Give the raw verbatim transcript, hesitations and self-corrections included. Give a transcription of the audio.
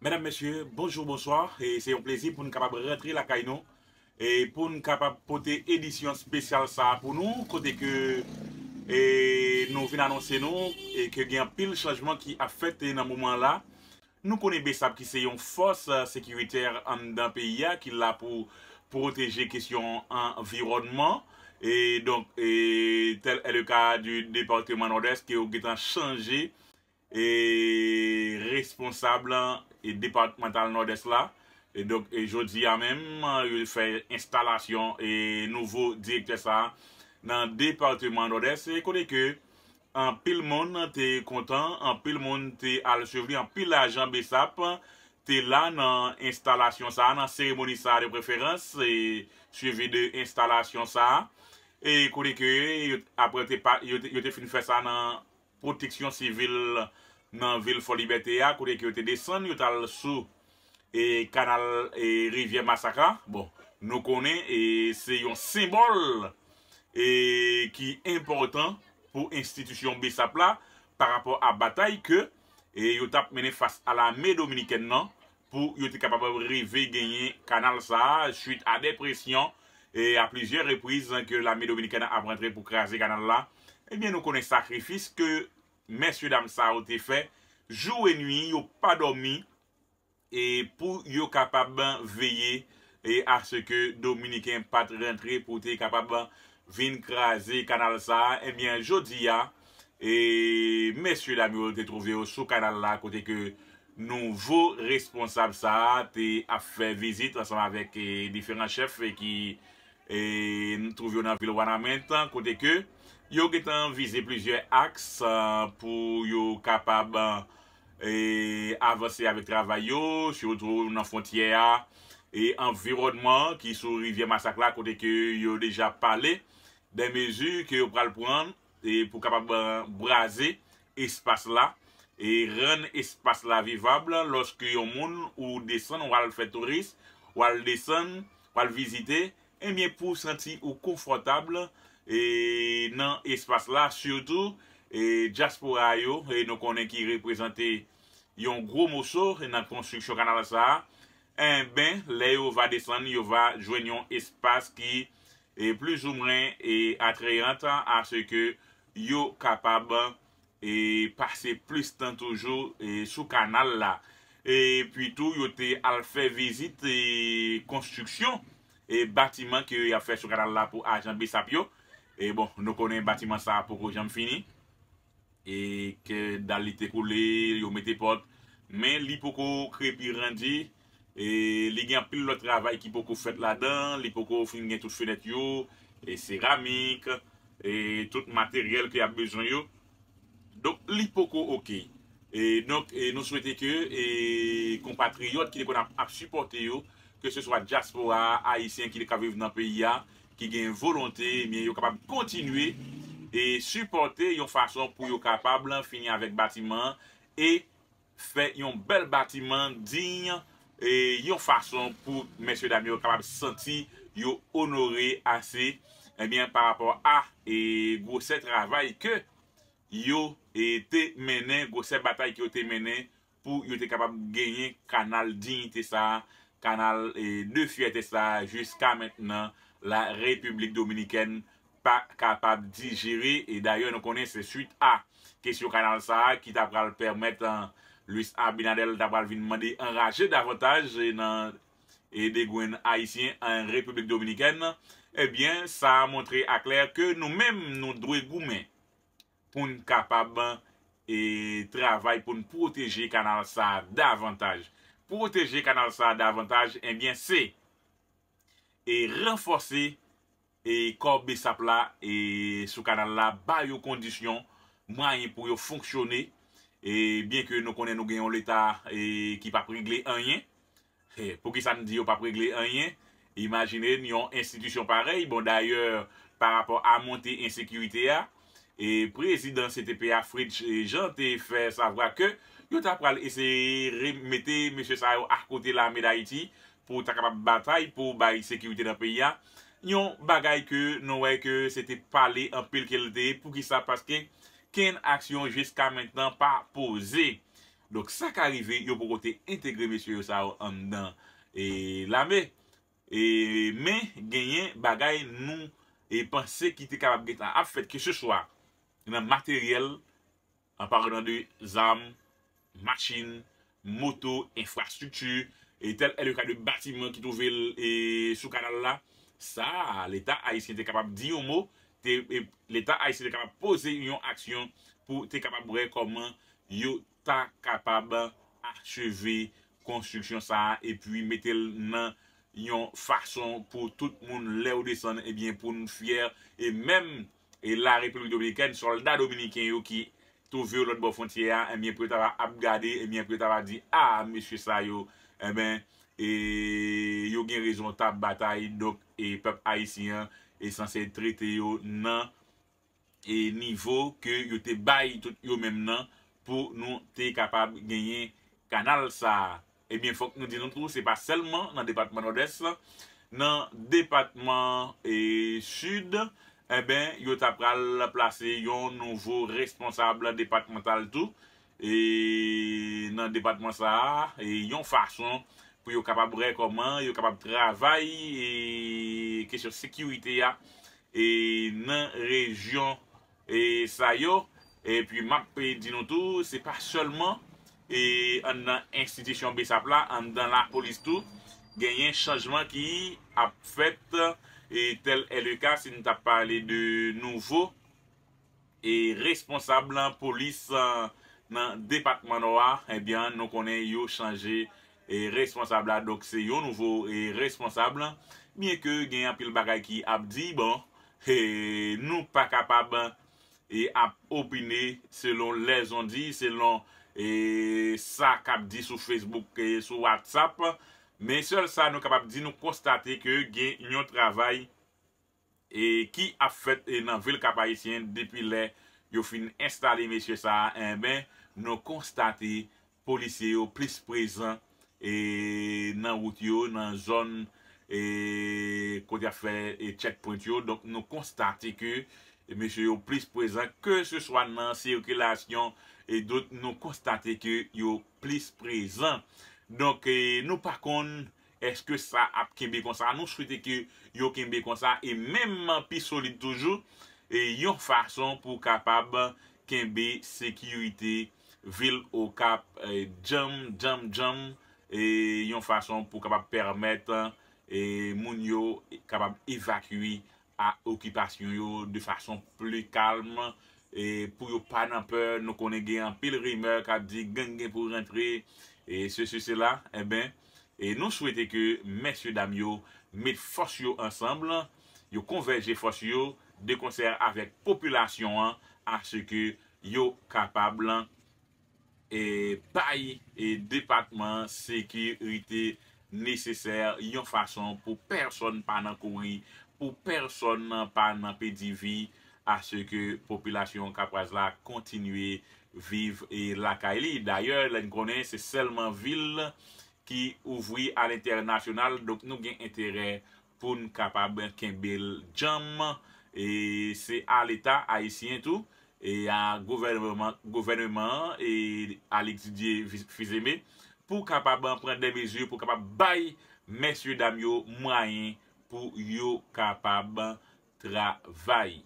Medam, mesye, bonjou, bonswa. E se yon plezi pou n kapab rantre lakay nou e pou n kapab pote edisyon espesyal sa a pou nou, kote ke e nou vin anonse nou e ke gen anpil chanjman ki ap fèt nan moman la. Nou konnen BSAP ki se yon fòs eh, sekiritè anndan peyi a ki la pou pwoteje kesyon anviwònman. E donk, e, tel est le cas du département Nord-Est, ke yo gentan chanje e responsab e depatmantal Nòdès la. E donk, e jodi a menm, yo fè enstalasyon e nouvo direktè sa a nan depatman Nòdès. E kote ke anpil moun te kontan, anpil moun te al swiv li, anpil ajan BSAP te la nan enstalasyon sa a, nan seremoni sa a de preferans, e swivi de enstalasyon sa a. E kote ke yo, apre te pa, yo te, yo te fin fè sa nan pwoteksyon sivil nan vil Fò Libète a, kote ke yo te desann, yo t al sou e kanal e rivyè Masak la. Bon, nou konnen e se yon senbòl e ki enpòtan pou enstitisyon BSAP la pa rapò a batay ke e yo t ap mennen fas a lame dominikèn nan pou yo te kapab rive genyen kanal sa a, swit a de presyon e a plizyè repriz ke lame dominikèn ap rantre pou kraze kanal la. Ebyen, nou konnen sakrifis ke mesye dam sa yo te fè, jou e nwi, yo pa dòmi, e pou yo kapab veye e aske dominiken pa t rantre pou te kapab vin kraze kanal sa a. Ebyen, jodi a, e mesye dam yo te twouve yo sou kanal la, kote ke nouvo responsab sa a te ap fè vizit ansanm avèk e diferan chèf e ki e n twouve yo nan vil Wanament, kote ke yo gentan vize plizyè aks ah, pou yo kapab ah, e avanse avèk travay yo, sitou nan fwontyè a e anviwònman ki sou rivyè Masak la, kote ke yo deja pale de mezi ke yo pral pran e pou kapab ah, braze espas la e rann espas la vivab lòske yon moun ou desann, w al fè touris, w al desann, w al vizite, ebyen, pou w santi ou konfòtab e nan espas la, sitou e dyaspora yo, e nou konnen ki reprezante yon gwo moso nan konstriksyon kanal sa a, enben, lè yo va desann, yo va jwenn yon espas ki e plizoumwen e atrayant aske yo kapab e pase plis tan toujou e sou kanal la. Epi tou, yo te al fè vizit e konstriksyon e batiman ke y ap fè sou kanal la pou ajan BSAP yo. E bon, nou konnen batiman sa a poko janm fini. E ke dal li te koule, yo mete pòt. Men li poko krepi randi. E li gen anpil lòt travay ki poko fèt ladan. Li poko fin gen tout fenèt yo, e seramik, e tout materyèl ke y ap bezwen yo. Donk, li poko oke. E donk, e nou swete ke e konpatriyòt ki te konn ap, ap sipòte yo, ke se swa dyaspora ayisyen ki ka viv nan peyi a, ki gen volonte, ebyen, yo kapab kontinye e sipòte yon fason pou yo kapab fini avèk batiman an e fè yon bèl batiman diy e yon fason pou mesye dam yo kapab santi yo onore ase, ebyen, pa rapò a e gwosè travay ke yo e te mennen, gwosè batay ke yo te mennen pou yo te kapab genyen kanal diyite sa a, kanal e de fyète sa a, jiska mentnan la Repiblik Dominikèn pa kapab dijere. E dayè, nou konnen se swit a kesyon kanal sa a ki ta pral pèmèt ah, Luis Abinader ta pral vin mande anraje davantaj e nan e de grenn ayisyen an Repiblik Dominikèn. Ebyen, sa a montre aklè ke nou menm, nou dwe goumen pou n kapab e travay pou n pwoteje kanal sa a davantaj. Pwoteje kanal sa a davantaj, ebyen, se e ranfòse e kò BSAP la e sou kanal la, ba yo kondisyon, mwayen pou yo fonksyone. E byen ke nou konnen nou gen yon leta e ki p ap regle anyen, e poukisa n di yo p ap regle anyen? Imajine n yon enstitisyon parèy. Bon, dayè, pa rapò a monte ensekirite a, e prezidan CTP a, Fritz Jean, te fè savwa ke yo ta pral eseye remete mesye sa yo akote lame Dayiti pou ta kapab batay pou bay sekirite nan peyi a. Yon bagay ke nou wè ke se te pale anpil ke l te ye. Poukisa? Paske kenn aksyon jiska mentnan pa poze. Donk, sa ka rive, yo poko te entegre mesye yo sa yo anndan e lame. E, men, genyen bagay nou e panse ki te kapab gentan ap fèt, ke se swa nan materyèl, an palan de zam, machin, moto, enfrastrikti, e tèl e le ka de batiman ki twouve l e sou kanal la. Sa, Leta ayisyen te kapab di yon mo, te, e Leta ayisyen te kapab poze yon aksyon pou te kapab wè kòman yo ta kapab acheve konstriksyon sa a epi mete l nan yon fason pou tout moun, lè yo desann, ebyen, pou nou fyè. E menm e la Repiblik Dominikèn, sòlda dominiken yo ki twouve yo lòt bò fwontyè a, ebyen, pou yo ta va ap gade, ebyen, pou yo ta va di, a, mesye sa yo, ebyen, e yo gen rezon t ap batay. Donk, e pèp ayisyen an e sanse trete yo nan e nivo ke yo te bay tout yo menm nan, pou nou te kapab genyen kanal sa a. Ebyen, fòk nou di nou tou, se pa sèlman nan depatman Nòdès, nan depatman e Sid, enben, yo ta pral plase yon nouvo responsab depatmantal tou e nan depatman sa a, e yon fason pou yo kapab wè kòman yo kapab travay e kesyon sekirite a e nan rejyon e sa yo. Epi m ap e di nou tou, se pa sèlman e anndan enstitisyon BSAP la, anndan lapolis tou, genyen chanjman ki ap fèt. E tèl e le ka, si n t ap pale de nouvo e responsab polis nan depatman Nò a, ebyen, nou konnen yo chanje e responsab la. Donk, se yon nouvo e responsab. Byen ke gen anpil bagay ki ap di, bon, e nou pa kapab e ap opine selon lèzondi, selon e sa k ap di sou Facebook e sou WhatsApp. Men sèl sa nou kapab di, nou konstate ke gen yon travay e ki ap fèt e nan vil Kap Ayisyen depi lè yo fin enstale mesye sa a, enben, nou konstate polisye yo plis prezan e nan wout yo, nan zòn e kote y ap fè e checkpoint yo. Donk, nou konstate ke mesye yo plis prezan, ke se swa nan sikilasyon e dot, nou konstate ke yo plis prezan. Donk, e nou pa konn èske sa ap kenbe konsa. Nou swete ke yo kenbe konsa e menm pi solid toujou, e yon fason pou kapab kenbe sekirite vil Okap e djanm, djanm, djanm, e yon fason pou kapab pèmèt e moun yo kapab evakye a okipasyon yo de fason pli kalm, e pou yo pa nan pè. Nou konnen gen anpil rimè k ap di gang gen pou rantre, e sesi, sela. Enben, e nou swete ke mesye dam yo met fòs yo ansanm, yo konvèje fòs yo de konsè avèk popilasyon an, aske yo kapab e bay e depatman sekirite nesesè, yon fason pou pèsonn pa nan kouri, pou pèsonn pa nan pèdi vi, aske popilasyon kapraz la kontinye viv e lakay li. Dayè, lè n konnen se sèlman vil ki ouvri a lentènasyonal, donk nou gen enterè pou n kapab kenbe l djanm. E se a Leta ayisyen tou, e a gouvènman, gouvènman an, e a Luc Didier Fils-Aimé, pou kapab pran de mezi pou kapab bay mesye dam yo mwayen pou yo kapab travay.